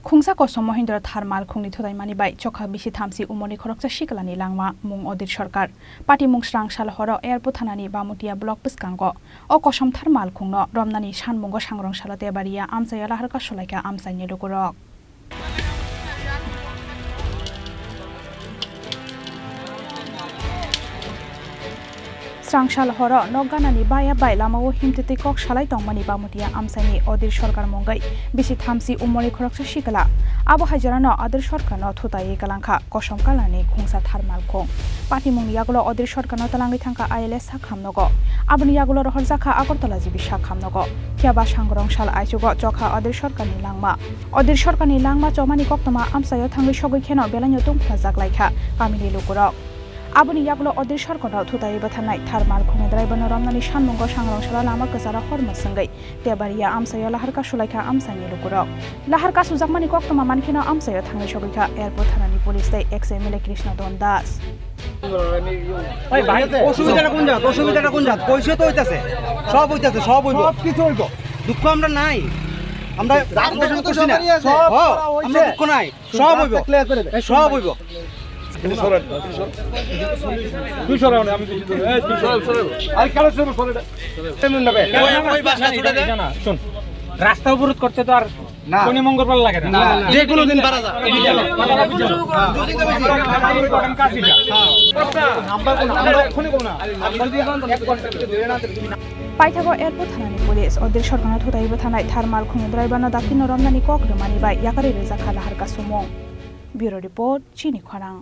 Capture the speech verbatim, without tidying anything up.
Khungsa kosom Mohindra Thar malkhungni thutaimani bai chokha bisi thamsi umorni khoroksa sikalani langma mung Odir Sarkar. Patimung srang sal horo Airport thanani Bamutia block bwskango. O kosom thar malkhungno romnani sanmungo sangrong salo Tebaria amchaio lahar kasulaikha amchaini lukurok. Srang sal horo nok ganani baya bai lamao himtwtwi kok salai tongmani Bamutia amchaini Odir Sarkar mungwi bisi thamsi umorni khoroksa sikla. Abo hai jorano Odir Sarkarno thutaiwi kwlangkha kosom kalarni khungsa thar malkhung. Patimungni yagulo Odir Sarkarno twlangwi thangkha I L S sak hamnogo. Aboni yagulo rohorjakha Agartala G B sak hamnogo. Phiya ba sangrong sal aichugo chokha Odir Sarkarni langma. Odir Sarkarni langma chomani koktwma amchaio thangwi sogwi kheno belaino tungphla jak laikha kamini lukurok. Aboni yagulo Odir Sarkarno thutaiwi bwtharnai thar malkhungni driverno romnani sanmungo sangrong salo lama kwcharo hor mwswngwi Tebaria amchaio lahar kasulaikha amchaini lukurok. Lahar kasujakmani koktwma mankheno amchaio thangwi sogwikha Airport thanani police tei ex M L A Krishna Don Das. ভাই, ভাই, অসুবিধাটা কোন জায়গা? অসুবিধাটা কোন জায়গা? পয়সা তো হইতাছে, সব হইতাছে, সব হইব। সব কিছু হইব। দুঃখ আমরা নাই, আমরা যা দুঃখ করছি না। সব হ, করা হইছে। আমরা দুঃখ নাই, সব হইব। রাস্তা clear করে দে। সব হইব। তুই সরা, আমি কিছু ধরে, এই, তুই সরা। আর কারো সরা, সরা এটা। ওই, ওই বাসটা ছুটে দে। না, না, শোন, রাস্তা অবরোধ করতে তো আর না। শনি মঙ্গলবার লাগে না। না, না। যে কোনো দিন পারা যায়। Paithago Airport thanani police Odir Sarkarno thutaiwi bwtharnai thar malkhungni driverno dakti no romnani kok rwmani bai yakarwi rwjakha lahar kasumung. Bureau Report, Chini Khorang.